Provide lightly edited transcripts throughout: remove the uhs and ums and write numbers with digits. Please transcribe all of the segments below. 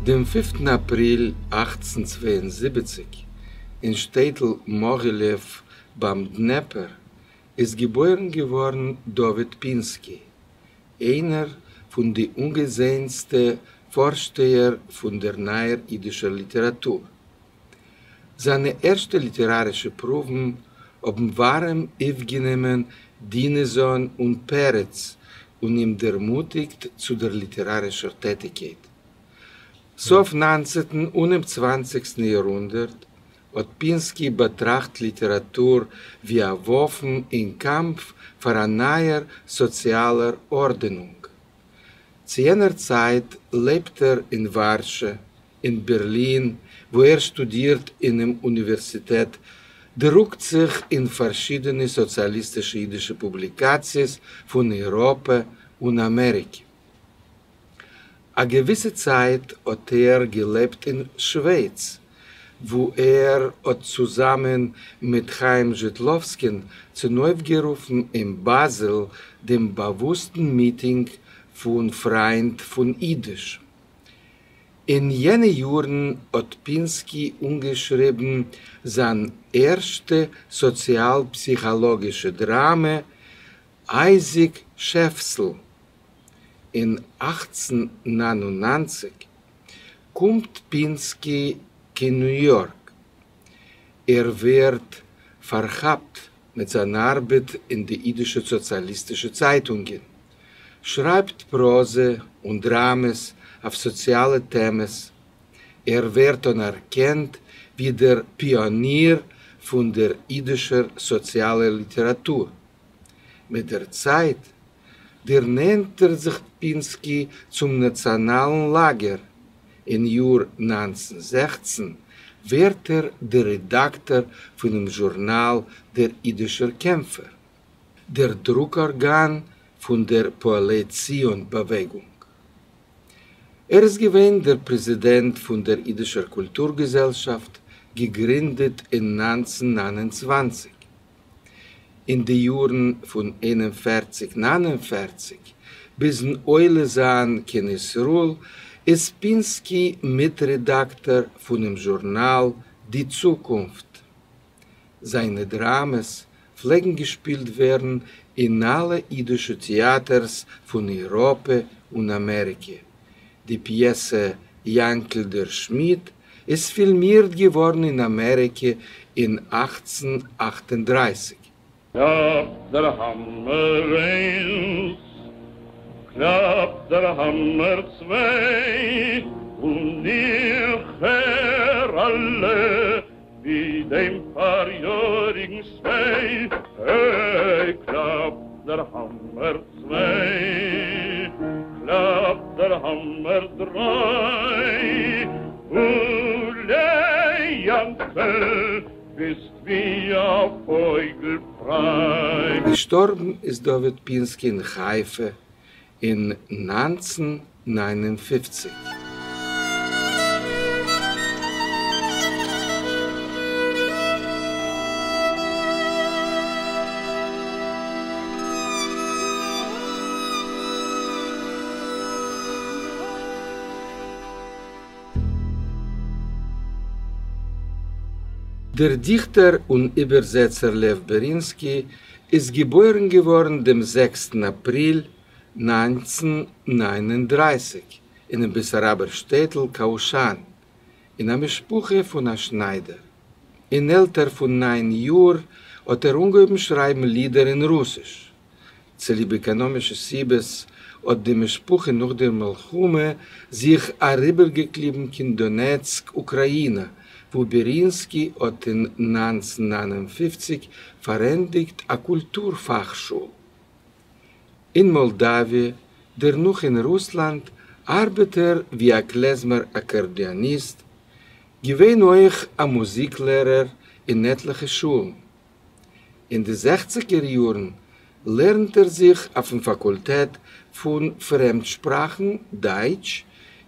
דעם פֿינפֿטן אַפּריל 1872, אין שטעטל מאָהילעוו בײַם דנעפּער, איז געבוירן געוואָרן דוד פּינסקי, איינער פֿון די אָנגעזעענסטע פֿאָרשטייער פֿון דער נײַער ייִדישער ליטעראַטור. זײַנע ערשטע ליטעראַרישע פּרוּוון האָבן וואַרעם אויפֿגענומען דינעזאָן און פּרץ און אים דערמוטיקט צו דער ליטעראַרישער טעטיקייט. סוף נײַנצנטן און צוואַנציקסטן יאָרהונדערט האָט פּינסקי באַטראַכט ליטעראַטור ווי אַ וואָפֿן אין קאַמף פֿאַר אַ נײַער סאָציאַלער אָרדענונג. צו יענער צײַט לעבט ער אין וואַרשע, אין בערלין, וואו ער שטודירט אינעם אוניווערסיטעט, דרוקט זיך אין פארשידענע סאציאליסטישע אידישע פובליקאציעס פון אייראפע און אמעריקע. א געוויסע צייט האט ער געלעבט אין שווייץ, וואו ער האט צוזאמען מיט חיים זשיטלאווסקין צונויפגערופן אין באזעל דעם באוואוסטן מיטינג פון פריינד פון אידיש. אין יענע יארן האט פינסקי אנגעשריבן זיין ערשטע סאציאל-פסיכאלאגישע דראמע אייזיק שעפסל. אין 1899 קומט פינסקי קיין ניו יארק. ער ווערט פארכאפט מיט זיין ארבעט אין די אידישע סאציאליסטישע צייטונגען. שרייבט פראזע און דראמעס אויף סאציאלע טעמעס. ער ווערט אנערקענט ווי דער פיאניר פון דער אידישער סאציאלער ליטעראטור. מיט דער צייט דערנענטערט זיך פינסקי צום נאציאנאלן לאגער. אין יאר 1916 ווערט ער דער רעדאקטאר פונעם זשורנאל דער אידישער קעמפער. דער דרוק-ארגאן פון דער פועלי ציון באוועגונג. ער איז געווען דער פרעזידענט פון דער אידישער קולטור געזעלשאפט, געגרינדעט אין 1929. אין די יארן פון 41-49 ביזן עולה זיין קיין ישראל איז פינסקי מיטרעדאקטאר פונעם זשורנאל די צוקונפט. זיינע דראמעס פלעגן געשפילט ווערן אין אלע אידישע טעאטערס פון אייראפע און אמעריקע. די פיעסע יאנקל דער שמיד איז פילמירט געווארן אין אמעריקע אין 1838. קלאַפּט דער האַמער איינס, קלאַפּט דער האַמער צוויי, און איך הער אַלע ווי דעם פאַריאָריגן שניי. היי, קלאַפּט דער האַמער צוויי, קלאַפּט דער האַמער דריי, אולע, יאַנקל, ביסט ווי אַ פויגל פריי. געשטארבן איז דוד פינסקי אין חיפה אין 1959. דער דיכטער און איבערזעצער לעוו בערינסקי איז געבוירן געווארן דעם זעקסטן אפריל 1939 אינעם בעסאראבער שטעטל קאושאן, אין א משפחה פון א שניידער. אין עלטער פון ניין יאר האט ער אנגעהויבן שרייבן לידער אין רוסיש. צוליב עקאנאמישע סיבות האט די משפחה נאך דער מלחמה זיך אריבערגעקליבן קיין דאנעצק, אוקראינע, וואו בערינסקי האט אין 1959 פארענדיגט א קולטור פאכשול. אין מאלדאוויע, דערנאך אין רוסלאנד, ארבעט ער ווי א קלעזמער אקארדיאניסט, געווען אויך א מוזיק לערער אין עטליכע שולן. אין די זעכציגער יארן לערנט ער זיך אויפן פאקולטעט פון פרעמדשפראכן, דייטש,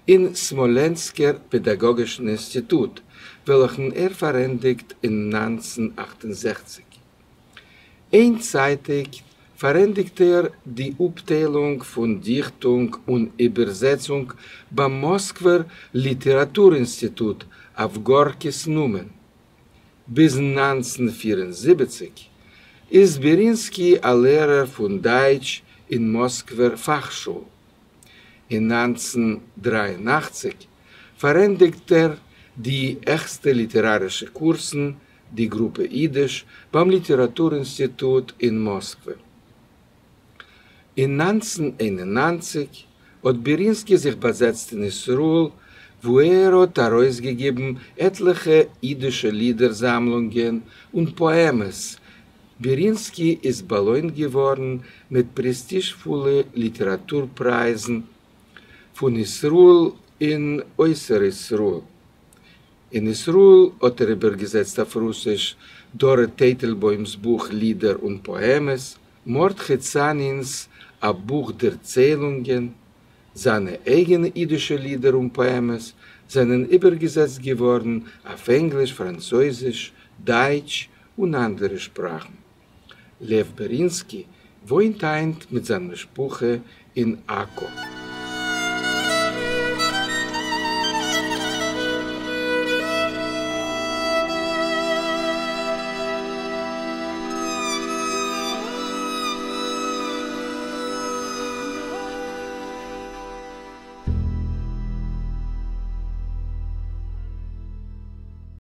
אין סמאלענסקער פעדאגאגישן אינסטיטוט, וועלכן ער פארענדיגט אין 1968. איינצייטיג פֿאַרענדיקט ער די אָפּטיילונג פֿון דיכטונג און איבערזעצונג בײַם מאָסקווער ליטעראַטור-אינסטיטוט אויף גאָרקיס נאָמען. ביז 1974 איז בערינסקי אַ לערער פֿון דײַטש אין מאָסקווער פֿאַכשול. אין 1983 פֿאַרענדיקט ער די העכסטע ליטעראַרישע קורסן, די גרופּע ייִדיש, בײַם ליטעראַטור-אינסטיטוט אין מאָסקווע. אין 1991 האָט בערינסקי זיך באַזעצט אין ישׂראל, וווּ ער האָט אַרויסגעגעבן עטלעכע ייִדישע לידער-זאַמלונגען און פּאָעמעס. בערינסקי איז באַלוינט געוואָרן מיט פּרעסטיזשפֿולע ליטעראַטור-פּרײַזן פֿון ישׂראל און אויסער ישׂראל. אין ישראל האט ער איבערגעזעצט אויף רוסיש דארע טייטלבוים'ס בוך לידער און פאעמעס, מרדכי צאנינ'ס א בוך דערציילונגען, זיינע אייגענע אידישע לידער און פאעמעס זענען איבערגעזעצט געווארן אויף ענגליש, פראנצויזיש, דייטש און אנדערע שפראכן. לעוו בערינסקי וואוינט היינט מיט זיין משפחה אין עכו.